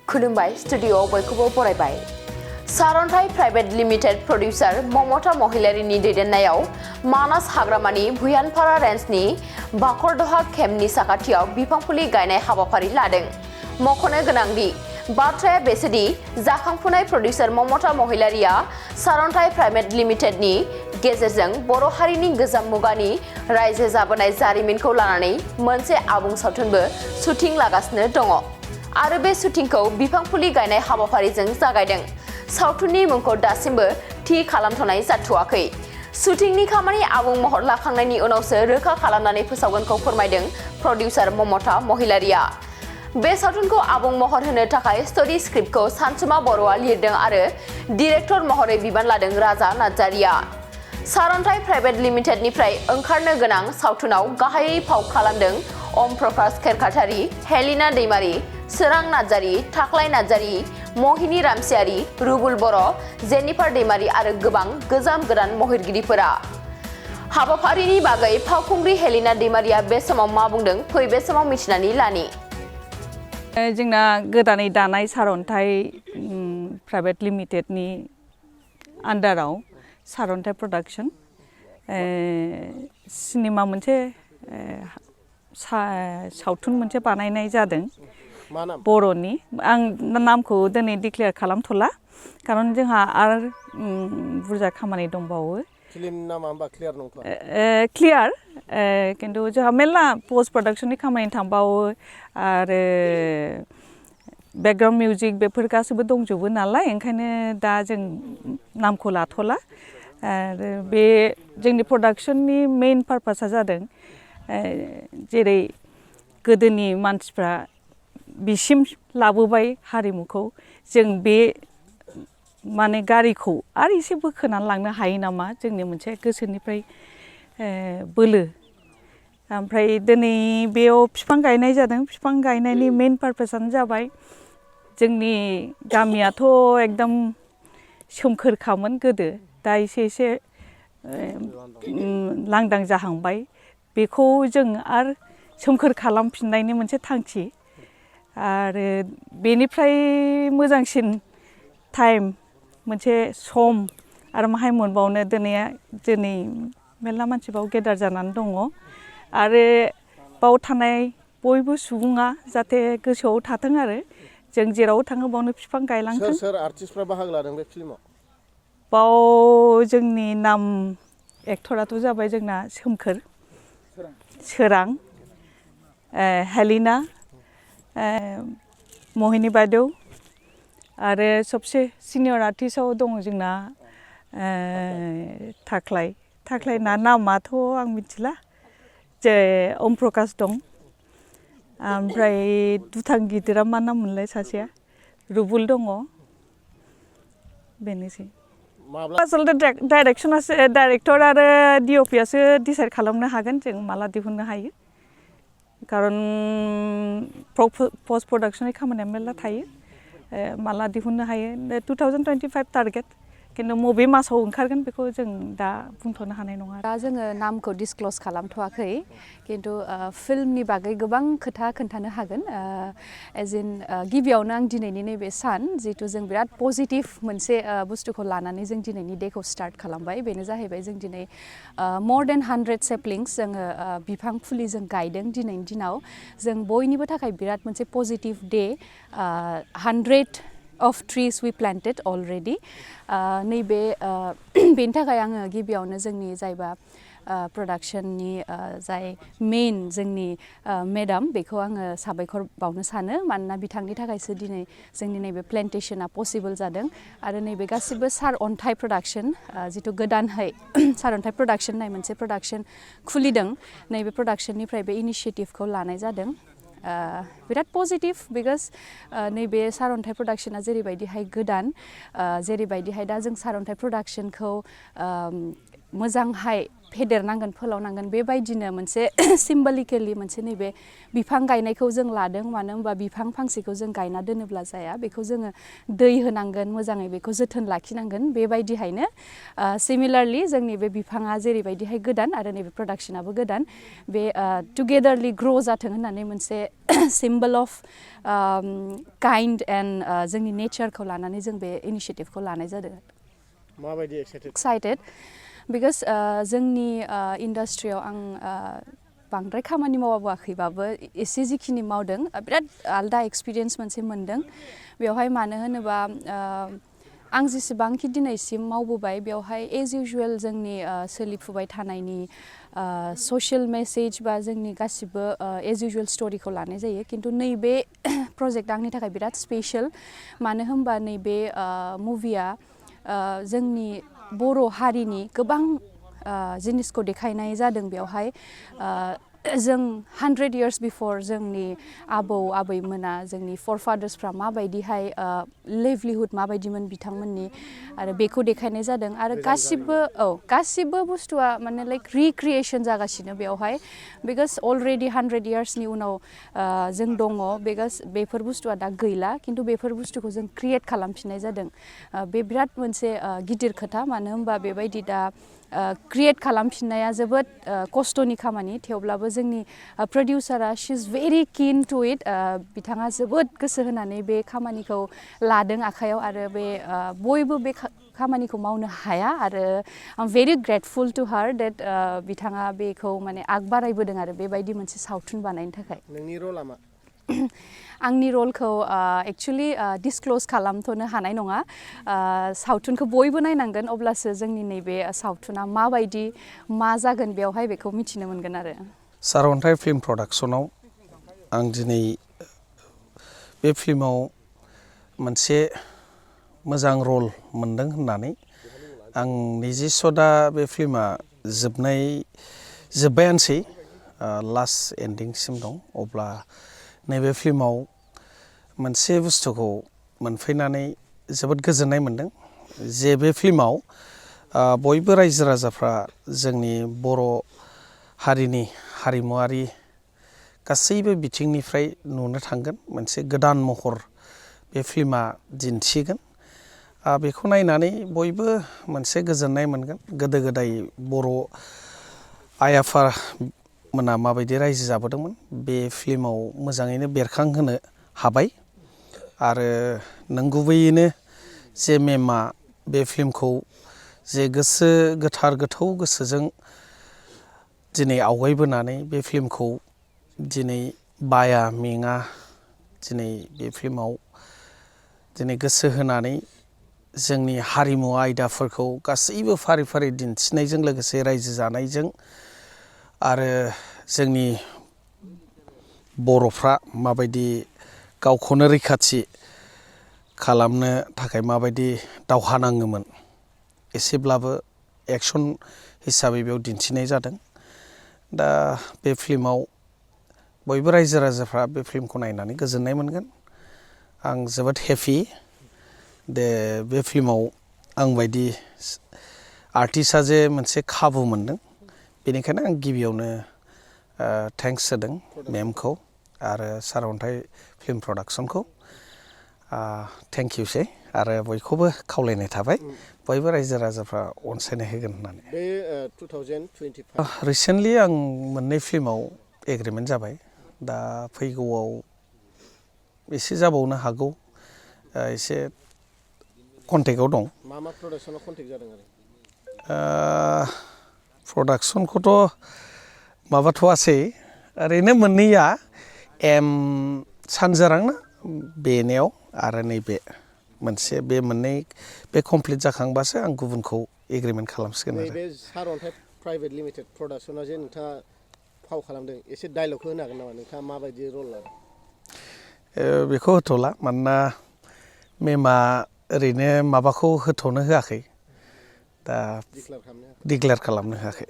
खुलुमबाय स्टुडिअ बयखौबो बरायबाय सारन्थाइ प्राइवेट लिमिटेड प्रडिउसार ममता महिलारिनि दैदेननायाव मानास हाग्रामानि भुयानपारा रेन्जनि खरदह केम्पनि साखाथियाव बिफां फुलि गायनाय हाबाफारि लादों। मख'नो गोनांदि बाथ्राया बेसोदि जाखांफुनाय प्रडिउसार ममता महिलारिया सारन्थाइ प्राइवेट लिमिटेडनि गेजेरजों बर' हारिनि गोजाम मुगानि रायजो जाबोनाय जारिमिनखौ लानानै मोनसे आबुं सावथुनबो शुटिं लागासिनो दङ आरो बे शुटिंखौ बिफां फुलि गायनाय हाबाफारिजों जागायदों। सावथुननि मुंखौ दासिमबो थि खालामथ'नाय जाथ'वाखै। शुटिंनि खामानि आबुं महर लाखांनायनि उनावसो रोखा खालामनानै फोसावगोनखौ फोरमायदों प्रडिउसार ममता महिलारिया। बे सावथुनखौ आबुं महर होनो थाखाय स्टोरी स्क्रिप्टखौ सानसुमा बर'आ लिरदों आरो डिरेक्टर महरै बिबान लादों राजा नार्जारिया। सारन्थाइ प्राइवेट लिमिटेडनिफ्राय ओंखारनो गोनां सावथुनाव गाहायै फाव खालामदों ओम प्रकाश खेरखातारि, हेलिना दैमारि, सोरां नार्जारि, थाख्लाय नार्जारि, महिनी रामसियारि, रुबुल बर', जेनिफार दैमारि आरो गोबां गोजाम गोदान महरगिरिफोरा। हाबाफारिनि बागै फावखुंग्रि हेलिना दैमारिया बे समाव मा बुंदों फै बे समाव मिथिनानै लानि। जोंना गोदानै दानाय सारन्थाइ प्राइवेट लिमिटेडनि आन्डाराव सारन्थाइ प्रडाक्शन सिनेमा मोनसे सावथुन मोनसे बानायनाय जादों बर'नि। आं नामखौ दिनै डिक्लेयार खालामथ'ला खारन जोंहा आरो बुरजा खामानि दंबावो। फिल्मनि नामा होमबा क्लियार नंथ'आ? क्लियार खिन्थु जोंहा मेरला पस्ट प्रडाक्शननि खामानि थांबावो आरो बेकग्राउन्ड मिउजिक बेफोर गासैबो दंजोबो नालाय ओंखायनो दा जों नामखौ लाथ'ला। आरो बे जोंनि प्रडाक्शननि मेइन पारपासा जादों जेरै गोदोनि मानसिफ्रा बिसिम लाबोबाय हारिमुखौ जों बे माने गारिखौ आरो एसे बोखोनानै लांनो हायो नामा जोंनि मोनसे गोसोनिफ्राय बोलो। ओमफ्राय दिनै बेयाव बिफां गायनाय जादों। बिफां गायनायनि मेइन पारपासानो जाबाय जोंनि गामियाथ' एकदम सोमखोरखामोन गोदो, दा एसे लांदां जाहांबाय। बेखौ जों आरो सोमखोर खालामफिननायनि मोनसे थांखि आरो बेनिफ्राय मोजांसिन टाइम मोनसे सम आरो माहाय मोनबावनो। दिनै मेरला मानसि बाव गेदार जानानै दङ आरो बाव थानाय बयबो सुबुङा जाहाथे गोसोआव थाथों आरो जों जेराव थाङो बावनो बिफां गायलांथों। सोर आर्टिस्टफ्रा बाहागो लादों बे फिल्माव? बाव जोंनि नाम एक्टराथ' जाबाय जोंना सोरां, हेलिना, महिनी बादेव आरो सबसे सिनियर आर्टिस्टआव दङ जोंना थाख्लायना नामाथ' आं मिथिला, जे ओम प्रकाश दं। ओमफ्राय दुथां गिदिरा मा नाम मोनलाय सासेया, रुबुल दङ। बेनोसै। आसलथे डाइरेक्टर आरो डिअपिआसो डिसाइड खालामनो हागोन जों माला दिहुननो हायो। खारन पस्ट प्रडाक्शननि खामानिया मेरला थायो, माला दिहुननो हायो 2025 टारगेट, खिन्थु बबे मासाव ओंखारगोन बेखौ जों दा बुंथ'नो हानाय नङा। दा जोङो नामखौ डिसक्ल'ज खालामथ'वाखै खिन्थु फिल्मनि बागै गोबां खोथा खोन्थानो हागोन। गिबियावनो आं दिनैनि नैबे सान जिहेतु जों बिराद पजिटिभ मोनसे बुस्थुखौ लानानै जों दिनैनि डेखौ स्टार्ट खालामबाय। बेनो जाहैबाय जों दिनै more than 100 saplings जोङो बिफां फुलि जों गायदों दिनैनि दिनाव। जों बयनिबो थाखाय बिराद मोनसे positive day. 100 of trees we planted already। नैबे बेनि थाखाय आङो गिबियावनो जोंनि जायबा प्रडाक्शननि जाय मेइन जोंनि मेडाम बेखौ आङो साबायखर बावनो सानो, मानोना बिथांनि थाखायसो दिनै जोंनि नैबे प्लेन्टेशना पसिबल जादों। आरो नैबे गासिबो सारअन्थाइ प्रडाक्शन जिथु गोदानहै सारअन्थाइ प्रडाक्शन होननाय मोनसे प्रडाक्शन खुलिदों, नैबे प्रडाक्शननिफ्राय बे इनिसियेटिभखौ लानाय जादों। बिराद पजिटिभ बिकज नैबे सारअन्थाइ प्रडाक्शना जेरैबायदिहाय गोदान, जेरैबायदिहाय दा जों सारअन्थाइ प्रडाक्शनखौ मोजांहाय फेदेरनांगोन फोलावनांगोन बेबायदिनो मोनसे सिम्बलिकेलि मोनसे नैबे बिफां गायनायखौ जों लादों मानो होनबा बिफां फांसेखौ जों गायना दोनोब्ला जाया बेखौ जोङो दै होनांगोन मोजाङै बेखौ जोथोन लाखिनांगोन बेबायदिहायनो सिमिलारलि जोंनि बे बिफाङा जेरैबायदिहाय गोदान आरो नैबे प्रडाक्शनाबो गोदान बे टुगेदारलि ग्र' जाथों होननानै मोनसे सिम्बल अफ काइन्ड एन्ड जोंनि नेचारखौ लानानै जों बे इनिसियेटिभखौ लानाय जादों माबायदि एक्साइटेड बिकज जोंनि इन्डास्ट्रियाव आं बांद्राय खामानि मावाखैबाबो एसे जिखिनि मावदों बिराद आलदा एक्सपिरियेन्स मोनसे मोनदों बेवहाय मानो होनोबा आं जेसेबांखि दिनैसिम मावबोबाय बेवहाय एज इउजुवेल जोंनि सोलिफुबाय थानायनि ससियेल मेसेज बा जोंनि गासिबो एज इउजुवेल स्टोरिखौ लानाय जायो खिन्थु नैबे प्रजेक्ट आंनि थाखाय बिराद स्पेशल मानो होनबा नैबे मुभिया जोंनि बर' हारिनि गोबां जिनिसखौ देखायनाय जादों बेवहाय जों 100 years बिफर जोंनि आबौ आबैमोना जोंनि फरफादार्सफ्रा माबायदिहाय लिभलिहुड माबायदिमोन बिथांमोननि आरो बेखौ देखायनाय जादों आरो गासिबो बुस्थुआ माने लाइक रिक्रिएसन जागासिनो बेवहाय बिकज अलरेडि 100 yearsनि उनाव जों दङ बिकज बेफोर बुस्थुआ दा गैला खिन्थु बेफोर बुस्थुखौ जों क्रिएट खालामफिननाय जादों बे बिराद मोनसे गिदिर खोथा मानो होनबा बेबायदि दा क्रिएट खालामफिननाया जोबोद खस्थ'नि खामानि थेवब्लाबो जोंनि प्रडिउसारा शी इज भेरि किन टु इट बिथाङा जोबोद गोसो होनानै बे खामानिखौ लादों आखायाव आरो बे बयबो बे खामानिखौ मावनो हाया आरो आं भेरि ग्रेटफुल टु हार डेट बिथाङा बेखौ माने आग बारायबोदों आरो बेबायदि मोनसे सावथुन बानायनो थाखाय नोंनि रला मा आंनि रलखौ एक्चुअलि डिसक्ल'ज खालामथ'नो हानाय नङा सावथुनखौ बयबो नायनांगोन अब्लासो जोंनि नैबे सावथुना माबायदि मा जागोन बेवहाय बेखौ मिथिनो मोनगोन आरो सारन्थाइ फिल्म प्रडाक्शनाव आं दिनै बे फिल्माव मोनसे मोजां रल मोनदों होननानै आं निजेस्व दा बे फिल्मा जोब्बायानोसै लास्ट एन्डिंसिम दं अब्ला नैबे फिल्माव मोनसे बुस्थुखौ मोनफैनानै जोबोद गोजोननाय मोनदों जे बे फिल्माव बयबो रायजो राजाफ्रा जोंनि बर' हारिनि हारिमुवारि गासैबो बिथिंनिफ्राय नुनो थांगोन मोनसे गोदान महर बे फिल्मा दिन्थिगोन बेखौ नायनानै बयबो मोनसे गोजोननाय मोनगोन गोदो गोदाय बर' आइ आफा मोना माबायदि रायजो जाबोदोंमोन बे फिल्माव मोजाङैनो बेरखांहोनो हाबाय आरो नंगुबैयैनो जे मेमआ बे फिल्मखौ जे गोसो गोथार गोथौ गोसोजों दिनै आवगायबोनानै बे फिल्मखौ दिनै बाया मेङा दिनै बे फिल्माव दिनै गोसो होनानै जोंनि हारिमु आयदाफोरखौ गासैबो फारि फारि दिन्थिनायजों लोगोसे रायजो जानायजों आरो जोंनि बर'फ्रा माबायदि गावखौनो रैखाथि खालामनो थाखाय माबायदि दावहा नाङोमोन एसेब्लाबो एक्सन हिसाबै बेयाव दिन्थिनाय जादों दा बे फिल्माव बयबो रायजो राजाफ्रा बे फिल्मखौ नायनानै गोजोननाय मोनगोन आं जोबोद हेपि बे फिल्माव आंबायदि आर्टिस्टआ जे मोनसे खाबु मोनदों बेनिखायनो आं गिबियावनो थेंक्स होदों मेमखौ आरो सारअन्थाइ फिल्म प्रडाक्शनखौ थेंक इउसै आरो बयखौबो खावलायनाय थाबाय बयबो रायजो राजाफ्रा अनसायनाय होगोन होननानै बे 2025 रिसेन्टलि आं मोननै फिल्माव एग्रिमेन्ट जाबाय दा फैगौआव एसे जाबावनो हागौ एसे कन्टेक्टआव दं मा प्रडाक्शनाव कन्टेक्ट जादों आरो प्रडाक्शनखौथ' माबाथ'वासै ओरैनो मोननैया सानजारां ना बेनियाव आरो नैबे मोनसे बे मोननै बे कमप्लिट जाखांबासो आं गुबुनखौ एग्रिमेन्ट खालामसिगोन आरो बे सारअन्थाइ प्राइभेट लिमिटेड प्रडाक्शनाव जे नोंथाङा फाव खालामदों एसे डायलगखौ होनो हागोन नामा नोंथाङा माबायदि रल लादों बेखौ होथ'ला मानोना मेमआ ओरैनो माबाखौ होथ'नो होआखै दा डिक्लेयार खालामनो होआखै